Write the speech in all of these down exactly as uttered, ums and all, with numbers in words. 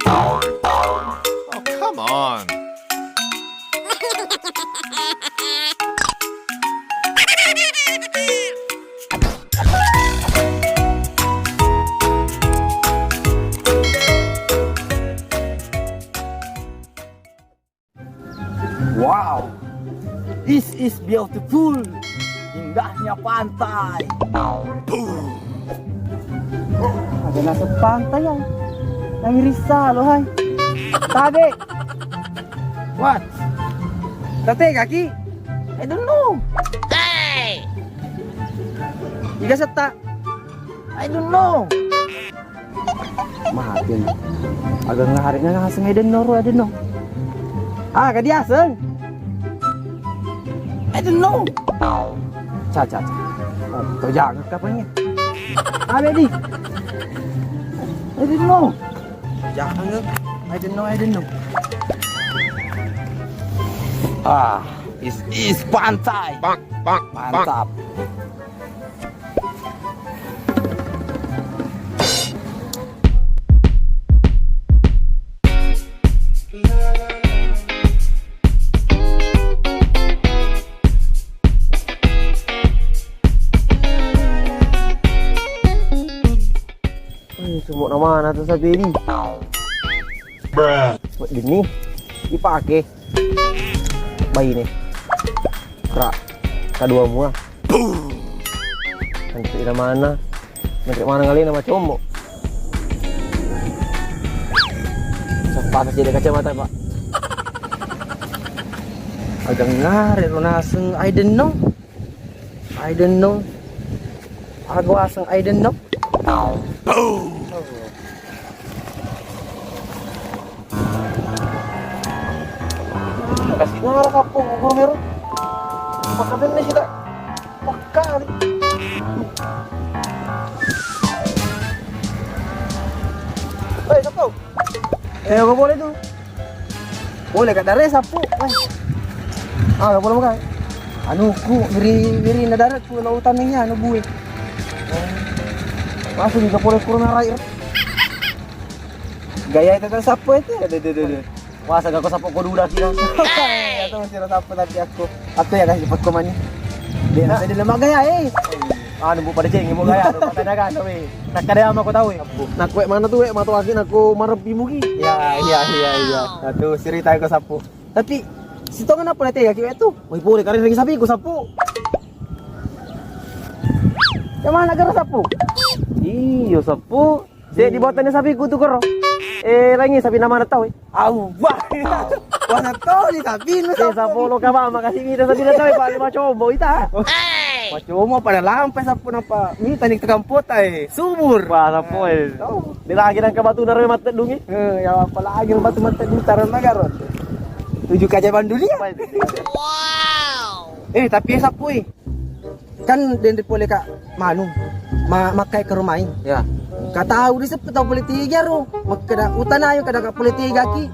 Oh, come on. Wow, this is beautiful. Indahnya pantai. Ada nasib pantai ya. Nang risa lo hai. Tabe. What? Tate kaki? I don't know. Hey. Iga setta? I don't know. Mate. Aga ngarek na ngaseng, I don't know ro, I don't know. Ah, ka diaseng? I don't know. Ca, ca, ca. Oh, to jangan kapangnya. Abe di. I don't know. Jangan. I don't know, I don't know. Ah, is is pantai. Bang, bang, bang. Mantap. Eh, sumuk na mana tu sapi ni? Bruh. Buat gini dipake. Baine. Ra. Kadua mua. Nanti ina mana? Nanti mana kali nama combo? Sepatu jadi kacamata, Pak. Agak ngaret lo naseng, I don't know. I don't know. Aku aseng, I don't know. Kasih nara kapung, ukur meru. Maka benne sih, tak. Pakka ni. Hei, siapa? Eh, apa boleh tu? Boleh kat dare sapu. Eh. Ah, apa boleh makan? Anu ku beri beri na dare ku lautan ni anu bue. Langsung juga boleh kurang air. Gaya itu kan sapu itu. Ada, ada, ada, ada. Masa gak ko sapu ko duda kira. Atau masih rasa apa tadi aku. Atau ya kasih pakko mani. Dia rasa dia lemak gaya eh. Anu bu pada ceng bu gaya. Pada kan tapi. Nak kada ama ko tahu ya. Nak kue mana tuh, wek? Matu aki nak ko marepi mugi. Ya, iya, iya, iya. Aduh, cerita ko sapu. Tapi sitongan apa nanti ya kiwek tuh? Woi, boleh kare ring sapi ko sapu. Yang mana gara sapu? Iyo sapu. Se di bawah tane sapi ku tu kero. Eh, langi sapi nama na tau eh. Au, wah. Wah, na tau ni sapi nu. Eh, sapu lo kaba makasih mita sapi na tau eh, Pak, lima combo ita. Macam pada lampai sapu napa? Mita ni tekan pota eh. Subur. Wah, sapu eh. Tau. Di lagi nang ke batu naro mateddungi. Eh, ya apalagi batu mateddung taran magaro. Tujuh keajaiban dunia. Apa itu? Eh, tapi sapu eh. Kan dende pole ka manu ma makkai ke rumah. Ya. Ka tau di seppe tau pole tiga ro. Makkeda utana ayo kada ka pole tiga ki.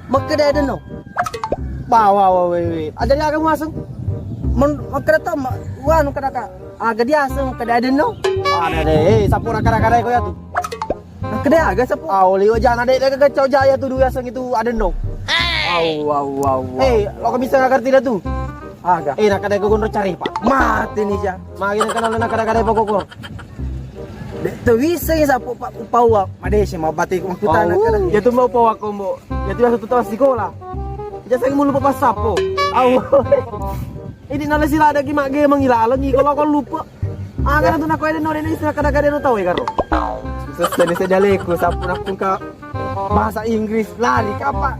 Makkeda denno. Bawa wa we we. Aja ya kamu aseng. Men makkeda tau ma wanu kada ka. Aga dia aseng kada denno. Ada deh. Eh, sapu kada kada ko ya tu. Kede aga sapu. Au liwa jana de de kacau jaya tu dua seng itu adenno. Au au au. Eh, lo bisa nggak ngerti dah tu? Aga. Eh, nak ada gondro cari pak. Mati ni ja. Magi nak kenal nak ada kada pokok. De tu bisa ya sapu pak upawa. Made sih mau batik waktu tanah kada. Ya tu mau upawa kombo. Ya tu biasa tu tahu sekolah. Jasa mulu papas sapu. Au. Ini nala sila ada ki mak ge mangila lagi kalau kau lupa. Angana tu nak kau ada no dene istilah kada kada no tahu ya karo. Susah ni sedaleku sapu nak pun ka bahasa Inggris lari kapa.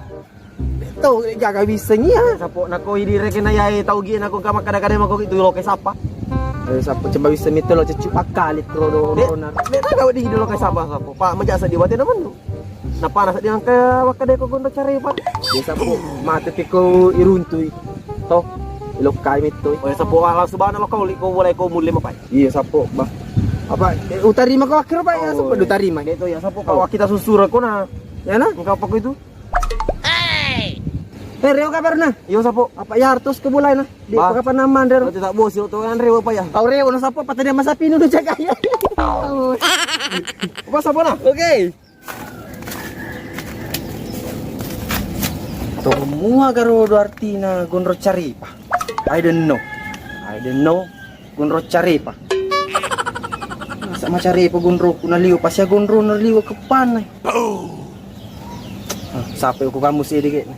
Tu gaga bisa nia. Sapu nak kau ini rekena ya tahu gi nak kau kama kada kada mau kau itu lo ke sapa. Eh, sapu coba bisa mito lo cecu akali krodo. De, de tahu di lo ke sapa sapu. Pak majasa di wate naman. Napana seddi nangka makkeda ko gondo cari pak. Biasa po mate piko iruntui. To ilokkai metto. Oh ya sapu ala subana lo kau liko boleh ko mulle mapai. Iya sapu bah. Apa eh, utarima ko akhir pak ya sapu utarima. Itu ya sapu kalau kita susura ko na. Ya na? Engkau apa ko itu? Eh reo kabar na. Iyo sapu. Apa ya harus ke boleh na. Di pakapan naman dero. Tidak bos itu kan reo apa ya? Au reo na sapu apa tadi masa pinu do jaga ya. Apa sabona? Oke. Tomua garo do artina gondro caripa. I don't know. I don't know. Gondro caripa. Masa macaripa gondro ku naliu, pasti gondro naliu ke panai. Ah, sampai ku kamu sedikit.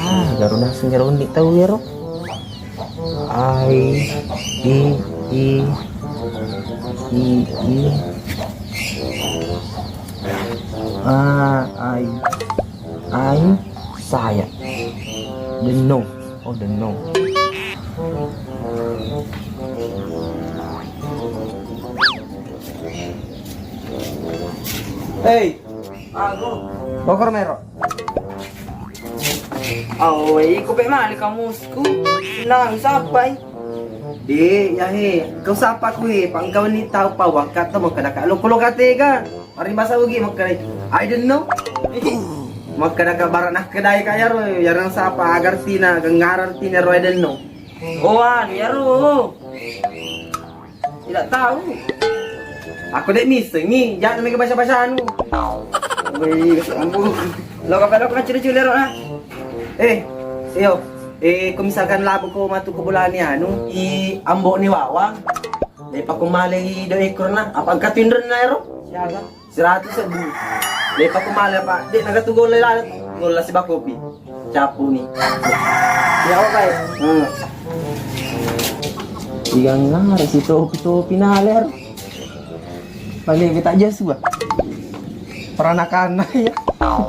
Ah, garo naseng garo unik tau yaro. Ai, i, i, i, i. Ah, ai, ai, saya. Denno. Oh, denno. Hei, bokor mero. Awe, iko pe male kamusku. Nang sapai. De, ya he, kau sapa ku he, pangkau ni tau pawang kata mau kada ka lo kolo katega. Ari masa ugi makkeda, I don't know. Makkeda ka bara nakkedai ka yaro, yarang sapa agar tina gengarar tina ro I don't know. Oh, anu yaro. Tidak tahu. Aku dek misengi, jangan mega baca-baca anu. Wih, ampun. Lo kapelo kan cili-cili ro nah. Eh, iyo. Eh, ko misalkan labu ko matu ko bolani anu, i ambo ni wawang. Dai pako male i do ekor na, apa engka tinren na ero? Siaga? Seratus ribu. Dai pako male apa? Dek naga tu golla laleng. Golla siba kopi. Capu ni. Ya apa ya? Hmm. Igang ngare si topi-topi naler. Paling kita aja suah. Peranakan ya. Ah,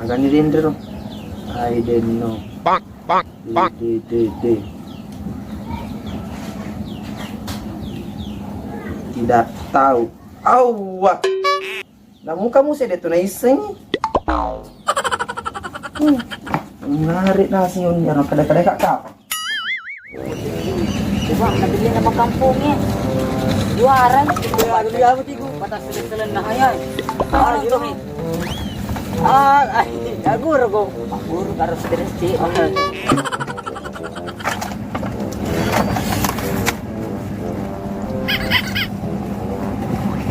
gani dendro. I don't know. Pak, pak, pak. Di, di, di, di. Tidak tahu. Awwa. Namu kamu saya tu naiseng. Hmm. Ngarit nasi on, kada-kada kakak. Coba, nabili nama kampungnya. Juara. Ya, dulu ya, tiku. Batas selen-selen nah, ya. Ah, gitu. Ah, ai, ya, guru, go. Guru harus terus, Ci.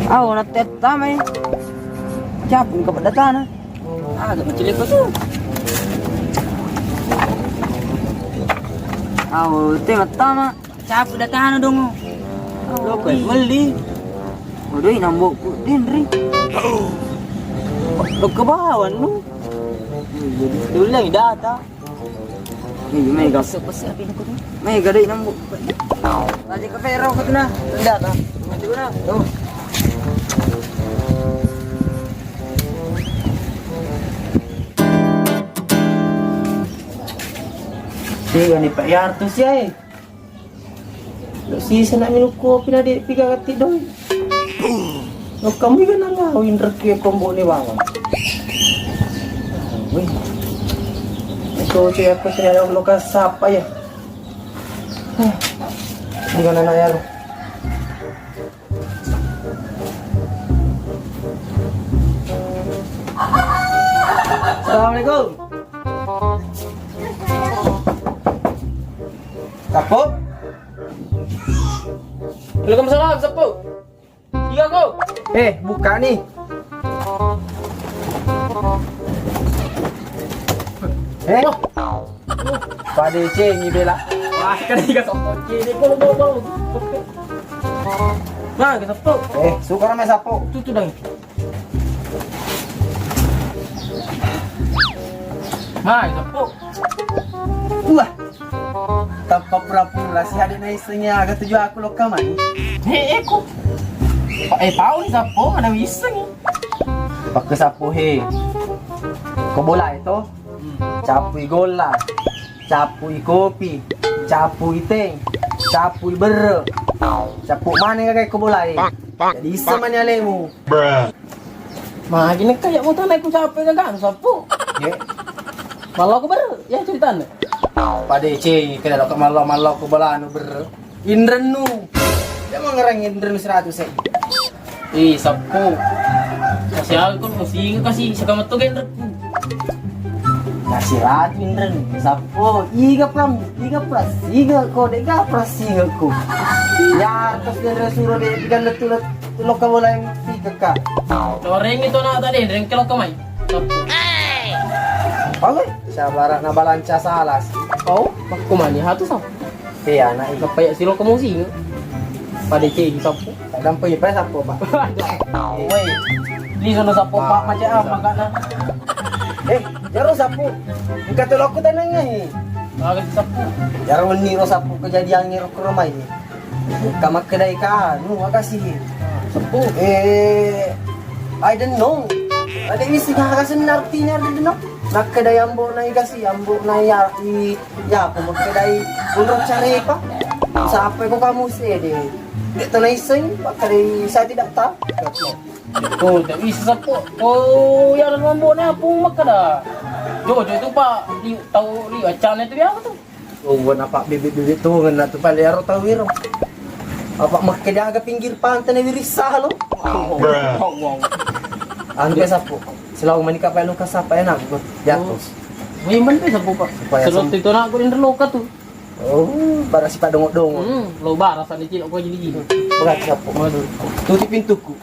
Ah, nak tetap, eh. Capung ke pada tanah. Ah, agak kecil itu tuh. Au, te mattama. Capu datana dong. Lo kue meli. Waduh, nambokku denri. Lo kebawan lu. Jadi tulang data. Iya, mega. Pesi-pesi api aku tuh. Mega deh nambok. Tadi ke Vero aku tuh nah. Data. Maju nah. Tuh. Tiga ni Pak Yartus ya, eh. Lo sisa nak minum kopi na de' piga gatti doi. Lo kamu iga nangau inrekku ya kombo ni bawang. Weh. Itu cewek aku sini ada lo kasapa ya. Hah. Di mana nak ya lo? Assalamualaikum. Sapu? Waalaikumsalam, Sapu. Iya, Ko. Eh, buka nih. Eh. Pada cengi bela. Wah, kan iga Sapu. Ini bolu, bolu, bolu. Nah, kita Sapu. Eh, suka namanya Sapu. Tutu dang. Nah, Sapu. Wah. Tanpa pura-pura si adik na isengnya aga tuju aku lokka mai. Eh, eh, ku. Pa-, eh, pau ni Sapu, mana iseng. Pakai Sapu he. Ko bola itu. Capui golla, capui kopi, capui teng, capui berre. Capu mana gaga ko bolai. Jadi isseng mani alemu. Magi nekka ya mutana ku capui gaga Sapu. Ye. Mallo ko berre, ya ceritana. Pada ceng kena lo mallo mallo ko bolanu berre. Inrennu. Dia mangerang inrennu seratus eh. Ih, Sapu. Siaga ko musinga kasi sakametto genrekku. Nasiratu inren, sappo, iga pram, iga pras, iga ko dega pras iga ko. Ya, terus dia suro de tiga letu letu lokka bola yang tiga ka. Lorengi to na tadi, rengke lokka mai. Sappo. Oke, sabara na balanca salas. Oh, makku mani hatu sappo. Iya, anak itu. Apa ya silo kamu sih? Pada cegi sappo. Dampe ipa sappo, Pak. Woi. Ini sono sappo, Pak, macam apa, Kak, nah? Eh, jaro sappo. Engka tolokku tenang nih. Agak sappo. Jaro wenni ro sappo kejadian ro ke rumah ini. Engka makkedai ka, nu, makasih. Sappo. Eh, I don't know. Ada isi kagak senar artinya, I don't know. Makkedai ambo nai kasih, ambo nai ya, i Ya, aku makkedai menurut carepa. Sampai ko kamu sede. Dek to naisseng, makkedai saya tidak tahu. Oh, tak bisa sappo. Oh, ya dan mambo ne apa makkeda. Jojo itu, Pak, di tahu di wacana itu ya apa tuh? Oh, buat apa bibit-bibit tuh ngena tuh paling aro tahu iro. Apa makkeda aga pinggir pantai ne wirisa lo. Wow. Anu pe sappo. Selalu manika pe luka sapa enak tuh. Jatuh. Wih, men pe sappo, Pak. Supaya sem- itu nak aku rindu loka tuh. Oh, bara sipa dongo-dongo. Hmm, lo bara sana cilok gua gini-gini. Berat sappo. Waduh. Tutup pintuku.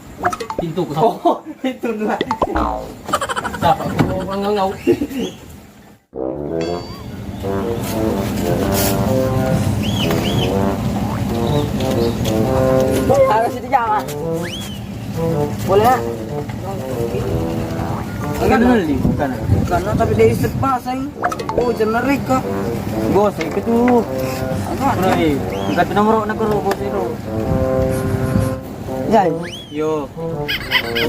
Pintuku sappo. Oh, itu dua. Siapa? Oh, ngau-ngau. Harus itu jangan. Boleh, nak? Enggak ada beli, bukan. Karena tapi dia istri pasang. Oh, jenerika. Bos, itu tuh. Apa? Bro, eh, bukan nomor nak kero, bos itu. Ya. Yo.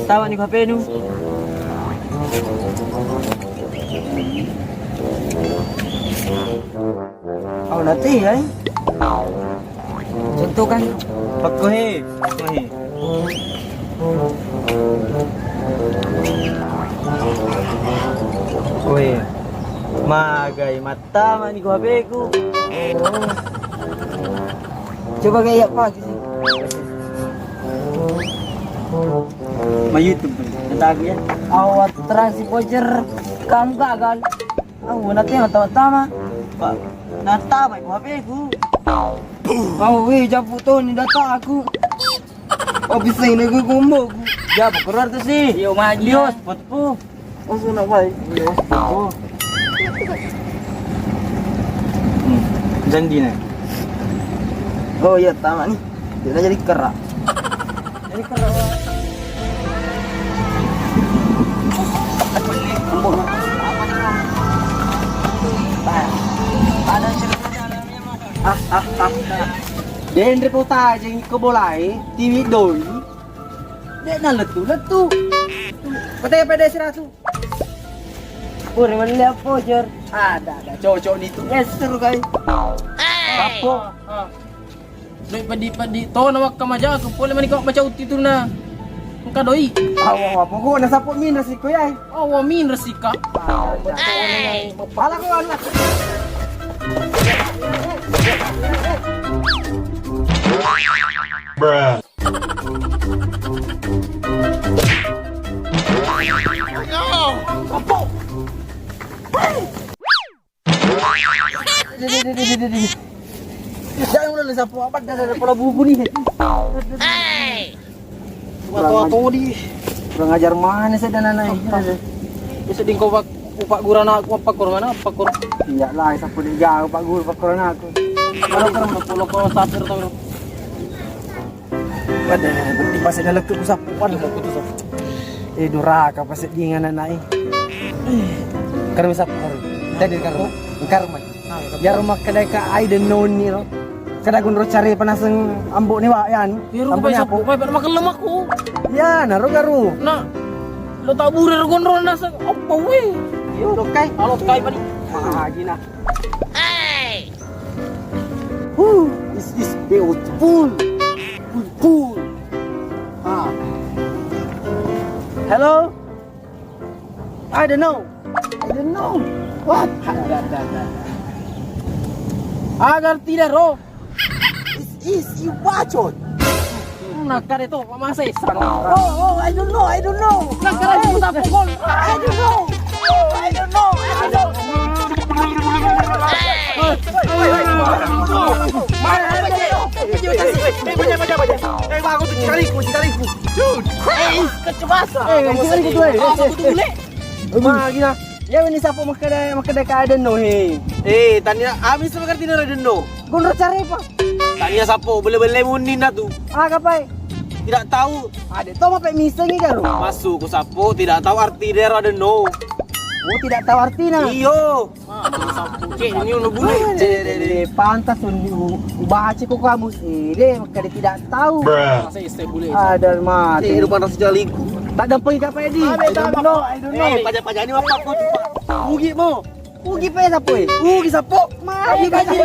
Tawa ni H P nu. Oh, nanti ya. Contoh kan? Pekko he. Pekko he. Weh. Magai mattama ni ku H P ku. Coba kayak pagi sih. Ma YouTube kan. Kata aku ya. Awat transi voucher kamu gagal. Aku nanti yang tama-tama. Pak, natama ku H P ku. Kau weh japu to ni data aku. Oh, bisa ini gue gumbo. Ya, keluar tuh sih. Yo, maju. Yo, sepatu. Oh, sana, Pak. Yo, sepatu. Hmm, janji nih. Oh iya, tamat nih. Dia jadi kerak. Jadi kerak. Ada cerita dalamnya, Mas. Ah, ah, ah, ah. Denre potajeng ko bolae, tiwi doi. Dek na letu-letu. Kote pede siratu. Pura melle apa, Jer? Ada, ada cocok ni tu. Yes, seru kai. Apa? Doi pedi-pedi to na wakka majaku pole mani ko baca utti tu na. Engka doi. Awa, apa ko na sapo min resiko ya? Awa min resika. Pala ko anak. Bruh. Jangan udah sapu apa dah ada pola bubu nih. Kurang ajar. Kurang ajar mana sih dan anak ini. Bisa dingko pak upak gurana aku apa kurang mana apa kurang. Iya lah, sapu di jauh pak guru pak kurang aku. Kalau kurang sepuluh kalau satu tahu. Waduh, berarti pas ada letuk ku sapu. Waduh, mau putus sapu. Eh, duraka pas dingin anak eh. Karo sapu karo. Tadi karo. Karo mai. Biar rumah kedai ka ai den noni ro. Kada gunro cari panaseng ambo ni wa yan. Biar rumah sapu. Mai pada makan lemakku. Ya, naro garu. Nah. Lo tak burir gondro naseng apa weh. Yo, lo kai. Kalau kai pani. Lagi nah. Hey. Woo, this is beautiful. Beautiful. Ah. Hello? I don't know. I don't know. What? Agar tidak, bro. This is you bacot. Nakare to, pamasa isan. Oh, oh, I don't know, I don't know. Nakare I don't know. I don't know. I don't know. Eh, aku tuh cariku, cariku. Dude, crazy. Eh, kamu cariku tuh, eh. Aku tuh bule. Ma, gila. Ya, ini siapa makkeda, makkeda keadaan no, he. Eh, tania, habis makan tidak ada no. Gondro cari apa? Tania siapa, bele-bele muninna tu. Ah, kapai? Tidak tahu. Ada tau mape misengi karo. Masuk ku sapo, tidak tahu arti dero ada no. Oh, tidak tahu artina. Iyo. Cek, ini udah bule. Cek, deh, deh, deh. Pantas un-, u-, ubaca kok kamus ini, deh, makkeda tidak tahu. Masa iste bule? Ada mati. Cek, lu pantas jaliku. Tak ada pergi kapai di. I don't know, I don't know. Eh, pajak-pajak ini apa kau tuh, Pak? Ugi mau. Ugi pe sapo e? Ugi sapo. Mari, mari.